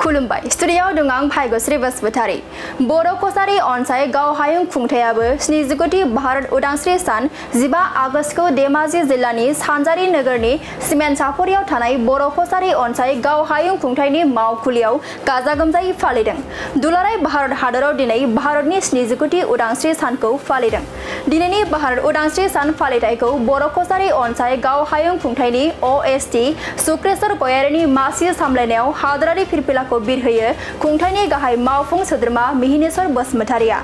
खुलुमबाय स्टुडियोआव दं आं भाग्यश्री बसुमतारी। बर' कसारी अनसाय गाव हायुं खुंथायाबो 70थि भारत उदांस्रि सान 15 आगस्तखौ धेमाजि जिल्लानि सानजारि नोगोरनि सिमेन्ट सापरियाव थानाय बर' कसारी अनसाय गाव हायुं खुंथायनि मावखुलियाव गाजा गोमजायै फालिदों। दुलाराय भारत हादराव दिनै भारतनि 70थि उदांस्रि सानखौ फालिदों। दिनैनि भारत उदांस्रि सान फालिथायखौ बर' कसारी अनसाय गाव हायुं खुंथायनि OST सुक्रेश्वर गयारिनि मासि सामलायनायाव हादरारि फिरफिलाखौ बिरहोयो खुंथायनि गाहाय मावफुं सोद्रोमा मिहिनेश्वर बसुमतारिया।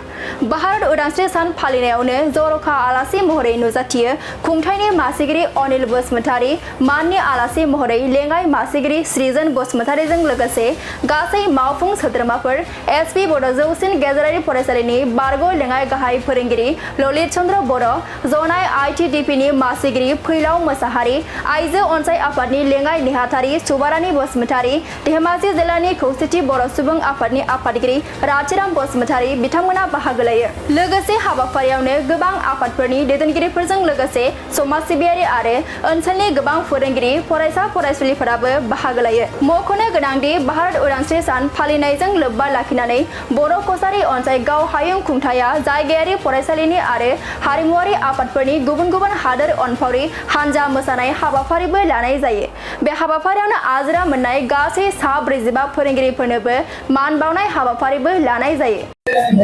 भारत उदांस्रि सान फालिनायावनो जर'खा आलासि महरै नुजाथियो खुंथायनि मासिगिरि अनिल बसुमतारी, माननि आलासि महरै लेङाइ मासिगिरि सृजन बसुमतारिजों लोगोसे गासै मावफुं सोद्रोमाफोर SP बड' जौसिन गेजेरारि फरायसालिनि बारग' लेङाइ गाहाय फोरोंगिरि ललित चन्द्र बर', जनाय ITDPनि मासिगिरि फैलाव मोसाहारि, आइजो अनसाय आफादनि लेङाइ नेहाथारि सुबारानि बसुमतारी, धेमाजि जिल्लानि खौसेथि बर' सुबुं आफादनि आफादगिरि राथिराम बसुमतारी बिथांमोना बाहागो लायो। लोगोसे हाबाफारियावनो गोबां आफादफोरनि दैदेनगिरिफोरजों लोगोसे समाज सिबियारि आरो ओनसोलनि गोबां फोरोंगिरि फरायसा फरायसुलिफोराबो बाहागो लायो। मख'नो गोनांदि भारत उदांस्रि सान फालिनायजों लोब्बा लाखिनानै बर' कसारी अनसाय गाव हायुं खुंथाया जायगायारि फरायसालिनि आरो हारिमुआरि आफादफोरनि गुबुन गुबुन हादोर अनफावरि हानजा मोसानाय हाबाफारिबो लानाय जायो। बे हाबाफारियावनो आजिरा मोननाय गासै सा 45 फोरोंगिरिफोरनोबो मान बावनाय हाबाफारिबो लानाय जायो।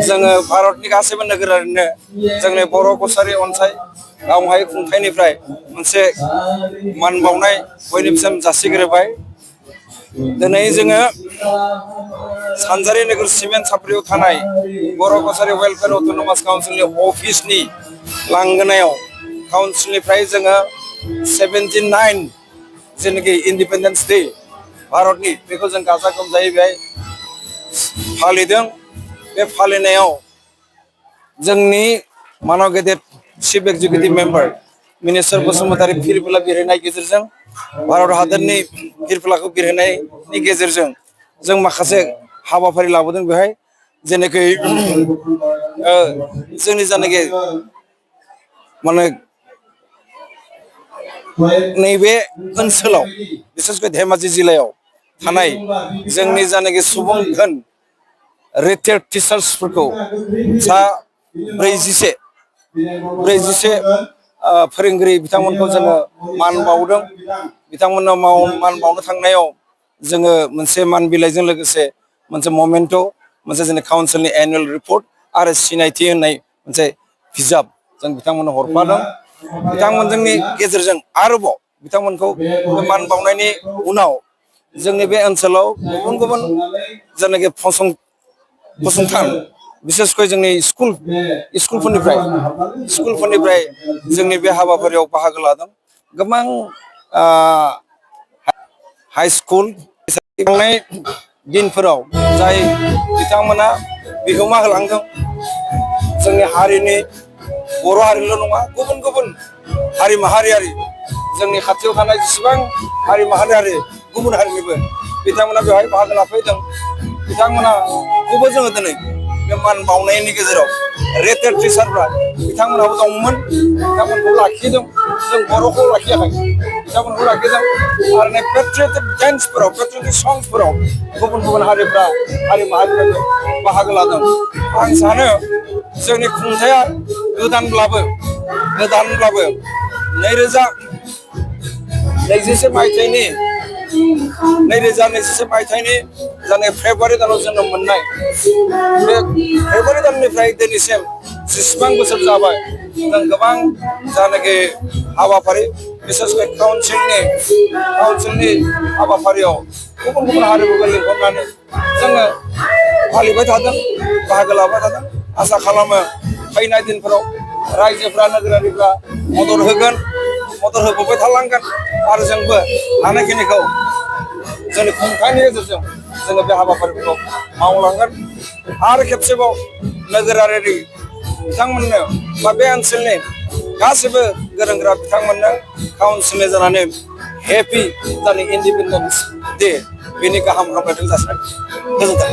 जोङो भारतनि गासैबो नोगोरारिनो जोंनि बर' कसारी अनसाय गाव हायुं खुंथायनिफ्राय मोनसे मान बावनाय बयनिसिम जासिग्रोबाय। दिनै जोङो सानजारि नोगोर सिमेन्ट सापरियाव थानाय बर' कसारी वेलफेयार अट'नमास काउन्सिलनि अफिसनि लांगोनायाव काउन्सिलनिफ्राय जोङो 79 जेनाखि इन्डिपेन्डेन्स डे भारतनि बेखौ जों गाजा गोमजायै बेहाय फालिदों। बे फालिनायाव जोंनि मानव गेदेर chief executive member minister Basumatary फिरफिला बिरहोनाय गेजेरजों भारत हादरनि फिरफिलाखौ बिरहोनायनि गेजेरजों जों माखासे हाबाफारि लाबोदों। बेहाय जेनाखि जोंनि जानाखि माने नैबे ओनसोलाव बिसेसकै धेमाजि जिल्लायाव थानाय जोंनि जानाखि सुबुं धोन रिटायार्ड टिचार्सफोरखौ सा 41 फोरोंगिरि बिथांमोनखौ जोङो मान बावदों। बिथांमोननो मान बावनो थांनायाव जोङो मोनसे मान बिलाइजों लोगोसे मोनसे ममेन्ट' मोनसे जोंनि काउन्सिलनि एनुवेल रिपर्ट आरो सिनायथि होननाय मोनसे बिजाब जों बिथांमोननो हरफादों। बिथांमोननि गेजेरजों आरोबाव बिथांमोनखौ मान बावनायनि उनाव जोंनि बे ओनसोलाव गुबुन गुबुन जायनाखि फसंथान बिसेसकै जोंनि स्कुलफोरनिफ्राय जोंनि बे हाबाफारियाव बाहागो लादों। गोबां हाइ स्कुल थांनाय दिनफोराव जाय बिथांमोना बिहोमा होलांदों जोंनि हारिनि बर' हारिल' नङा गुबुन गुबुन हारि माहारियारि जोंनि खाथियाव थानाय जेसेबां हारि माहारियारि गुबुन हारिनिबो बिथांमोना बेवहाय बाहागो लाफैदों। बिथांमोनाखौबो जोङो दिनै बे मान बावनायनि गेजेराव रिटायार्ड टिचारफ्रा बिथांमोनाबो दंमोन। बिथांमोनखौ लाखिदों, जों बर'खौ लाखियाखै, बिथांमोनखौ लाखिदों। आरो पेट्रियटिक डेन्सफोराव पेट्रियटिक संसफोराव गुबुन गुबुन हारि माहारिफ्राबो बाहागो लादों। आं सानो जोंनि खुंथाया गोदानब्लाबो 2021 मायथाइनि जानाय फेब्रुवारि दानाव जोनोम मोननाय बे फेब्रुवारि दाननिफ्राय दिनैसिम जेसेबां बोसोर जाबाय जों गोबां जानाखि हाबाफारि बिसेसकै काउन्सिलनि हाबाफारियाव गुबुन गुबुन हारिफोरखौ लिंहरनानै जोङो फालिबाय थादों, बाहागो लाबाय थादों। आसा खालामो फैनाय दिनफोराव रायजोफ्रा नोगोरारिफ्रा मदद होबोबाय थालांगोन आरो जोंबो हानायखिनिखौ जोंनि खुंथायनि गेजेरजों जोङो बे हाबाफारिफोरखौ मावलांगोन। आरो खेबसेबाव नोगोरारि बिथांमोननो बा बे ओनसोलनि गासैबो गोरों गोरा बिथांमोननो काउन्सिलनि जानानै हेपि जानि इन्डिपेन्डेन्स डे बेनि गाहाम हामलायनायखौ जासिबाय। गोजोन्थों।